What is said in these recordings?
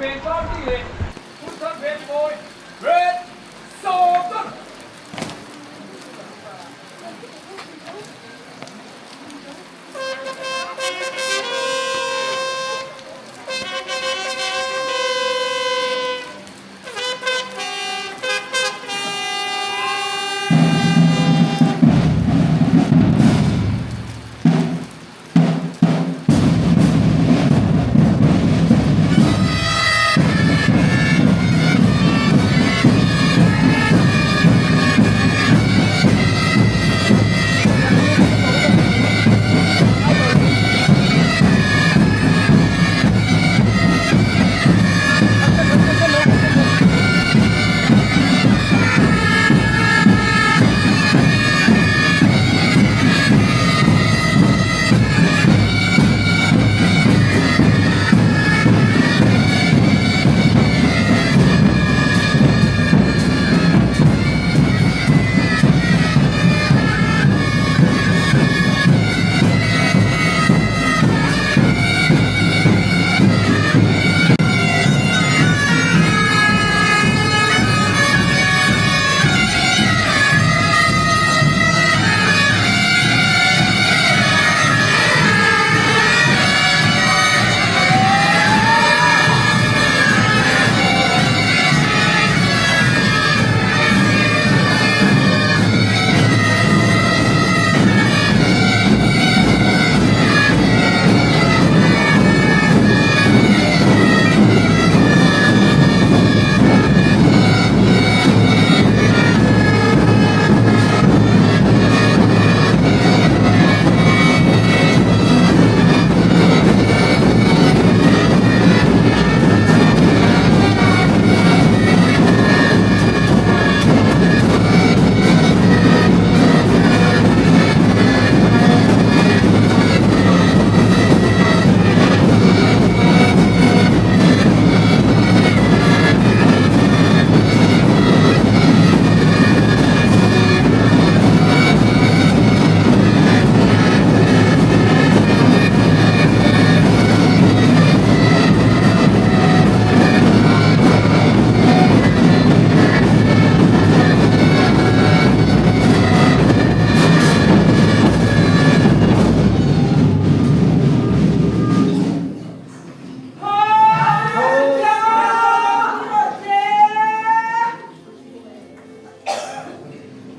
Veng Party leh Hunthar Veng Mawi Red Sawrkar.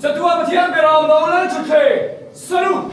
Chatuan Pathian Beram No Lal Thutthleng, Salute!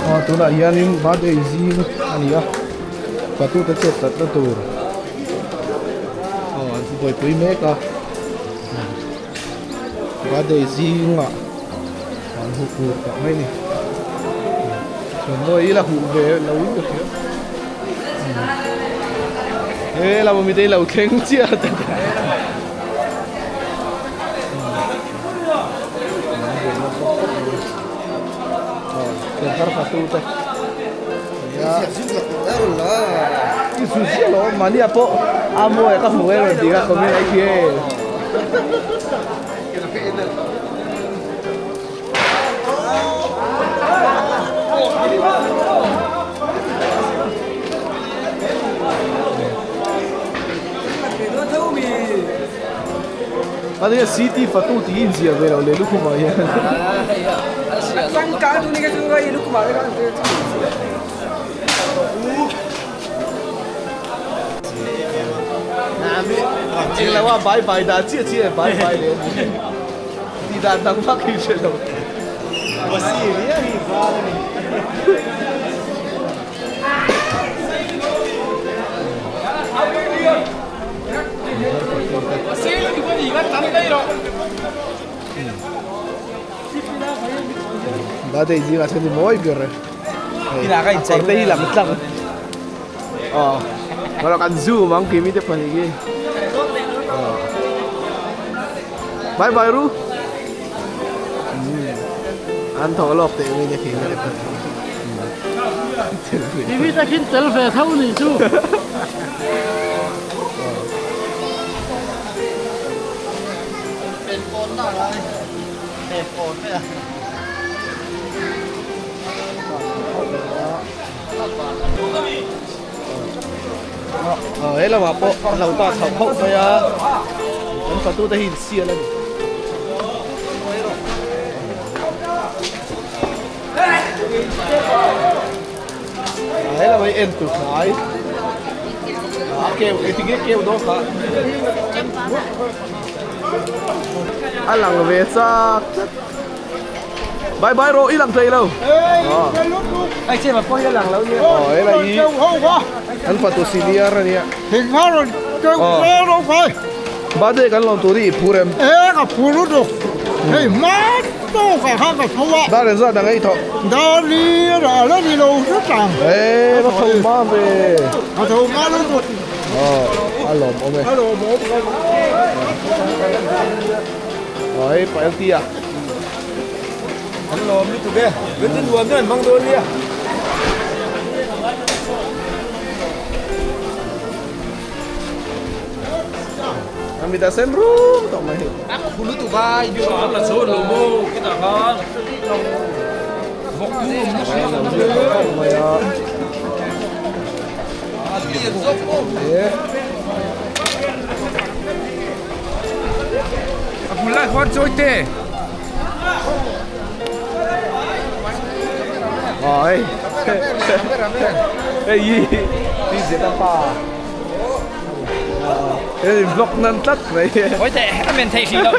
Aw tunah hianin birthday zing a ni a patute chet tlatna tur aw an buaipui mek a birthday zingah an huh tur tah mai a ni chuan mawi ila huh ve lo in ka hria he lamah mite hi lo thleng chiah a Mahnia pawh a mawi a ka hmu e rawn ti a comment ai khi e. Ani a CT fatu tih hi inziah ve lo leh lukhumah hian. Englo a bai bai dan chiah chiah e bai bai leh a ni. Tih dan dang vak hi hre lo. Birthday zingah chuan i mawi ber e. A kawr te hi lam tlang. Aw erawh kan zoom ang tih mite pahnih hi. Bye bye ru. An thawk lawk teh mai nia khi mite pahnih. Timi takin tel ve tho ni chu. He lamah pawh an lo ta chhoh khauh mai a, kan fatute hi insial a ni. He lamah hi en tur hnai a keu engtin nge keu dawn kha a lang ve chak tlat bye bye rawh i lang thei lo aw helai hi an fatu senior a nia birthday kan lawm tur hi i phur em Dar engzat ang ei thawh Eee va tho hma ve Aw a lawmawm e Aw hei pa LT a. An lawm lutuk e, Vete nuam hian an hmang dawn nia. A mit a sen rum tawh mai hei. A khu lutuk a, i biak an la chho lo maw khitah khan vawk tu awm nasa mai a. A hmu lai khuan chawi te. Oi. Hei hi ti zet a pa. Hei vlog nan tlat mai. Oi teh a men theih hrih loh.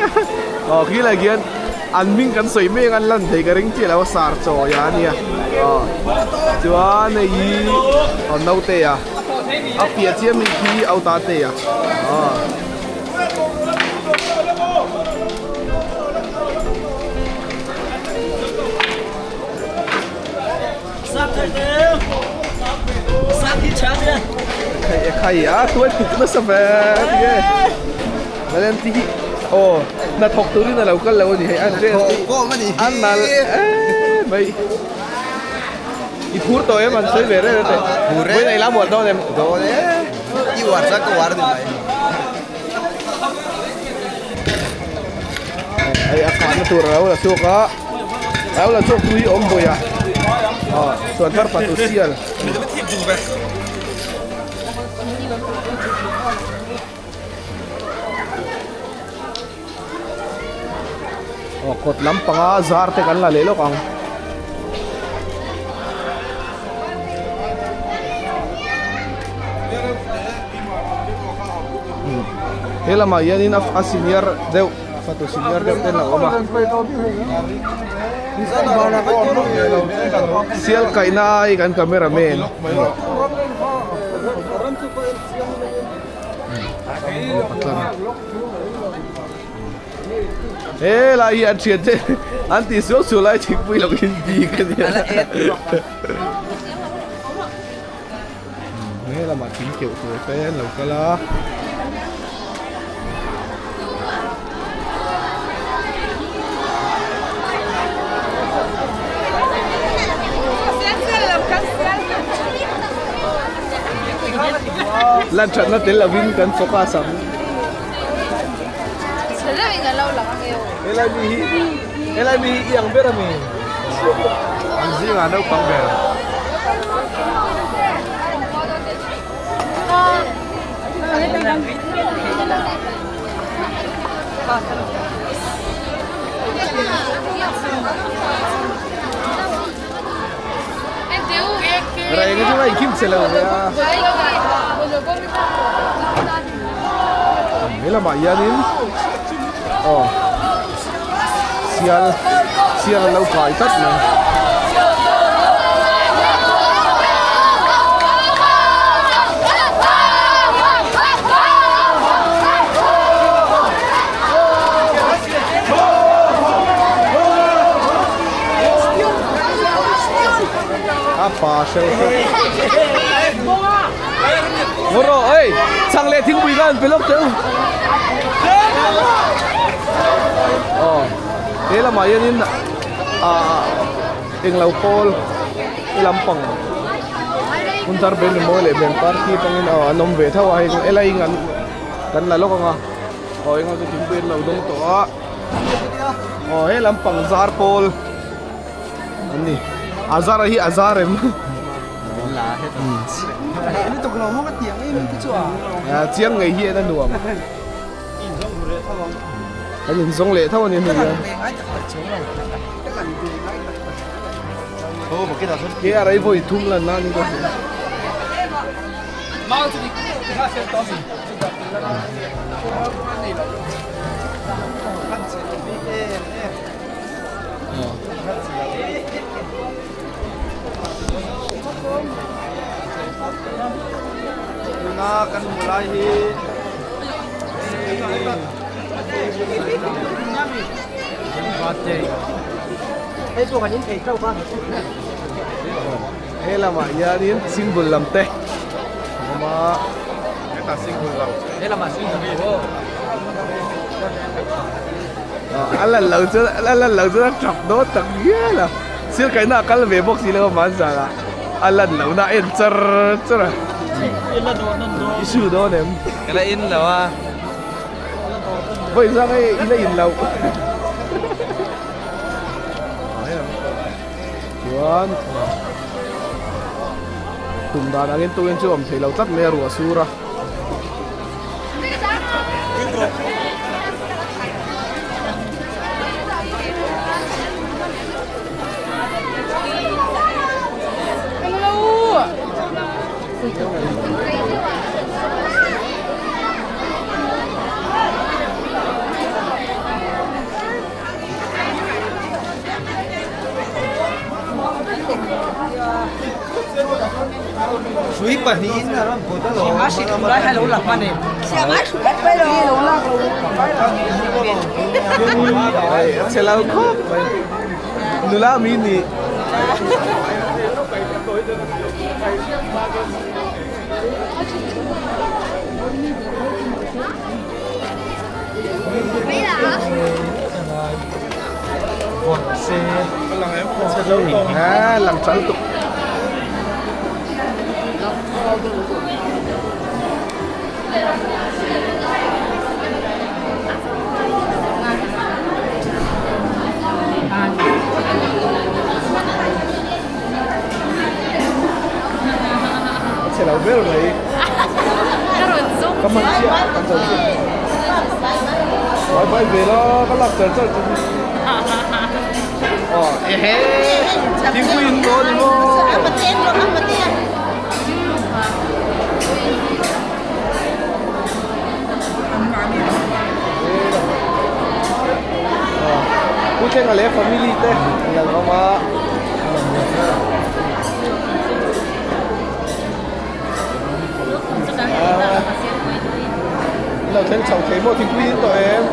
Aw khi lai khian an hming kan sawi mek an lan thei ka ring chiah lo a sar chawi a nia. Aw chuan hei hi aw naute a a piah chiah mi khi auta te a. Aw. Khai a tuai puk nasa ve tinge Valenti hi aw hnathawk turin a lo kal lo a ni hei a dress hi a nalh em mai. I phur tawh em an sawi ve reng reng teh. Phur e. Vawiin a i la mual dawn em? Dawn e. I uar chuan ka uar a ni mai. Hei a khahna tur a lo la chhuak a, a lo la chhuak tu hi awm bawi a, aw chuan thar fatu sial. Aw kawt lampanga zar te kan la leh lawk ang. He lamah hianin a senior deuh fatu senior deuh te an lo awm a. Sial kaihna ai kan camera man. He lai hi an thian te an tih sual sual lai thingpui lo in bik a nia. He lamah thing keuh tur te an lo kal a. Lan thatna tel lovin kan focus ang. Helai mi hi helai mi hi i ang ber a mi. An zingah naupang ber. Rei nga chu mai kim che lo ve a. He lamah hianin aw sial sial an lo kai tlat mai. A pa hreu hreu. Ngaw rawh ei chhang leh thingpui kha an pe lawk teh u. Aw he lamah hianin ah englo pawl he lampang hmun thar ben rimawi leh ben party atangin aw an awm ve tho a hei helai hi kan la lawk ang a aw engah chu thingpui an lo dawng tawh a aw he lampang zar pawl an ni a zar hi a zar em. Chiang ngei hi en a nuam. Kan inzawng leh tho a ni hei hian. Ke a rei vawi thum lan nan in ka hria. Tuna kan hmu lai hi He lamah hianin single lam te a awm a. Hetah single lo. A lan loh chuan a lan loh chuan a tap dawn tak ngial a. Sir kaihna a kal ve bawk si lo a hmanzan ah a lan loh na a en char char a. I su dawn em? Ka la in lo a. Vawi zang hei i la in loh. Chuan tum dan angin tukin chu awm thei lo tlat mai a ruah sur a. Hrui pahnihin a rawn put a lo. Chhe lo khawp mai. Nula mi ni. Lang chal tuk. Bye bye ve la ka lak char char chu aw ehe thingpui in dawn ni maw. Pu Thlenga leh family te an lo awm a. An lo thleng chho thei maw thingpui in tawh em?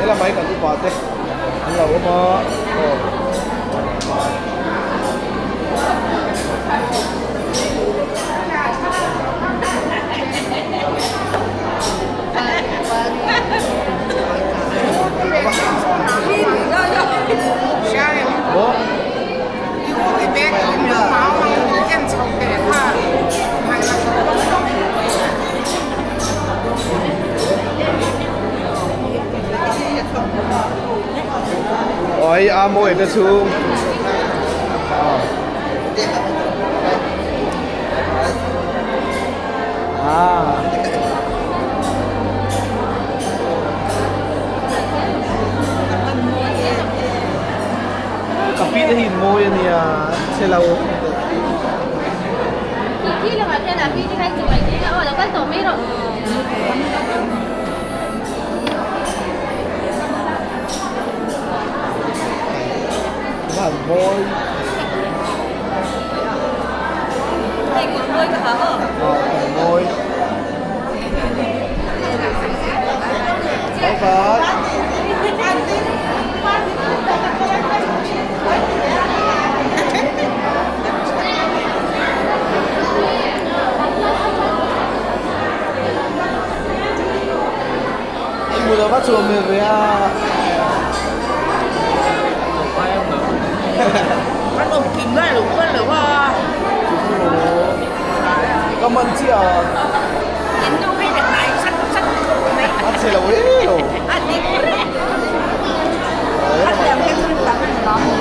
Helam ah kan upa te an lo awm a aw. Aw hei a mawi te chhung Ka pi te hi in mawi a nia chhe lo. Van mawi. Aw mawi. Bye bye. Hmu lo va chuan hmel ve a. Kan awm kim lai lo kual lo a. Ka man chiah a. In nu hi le nai sat sat khawp mai. A chhe lo e lo. A dik reng. A tiang hi chu tam an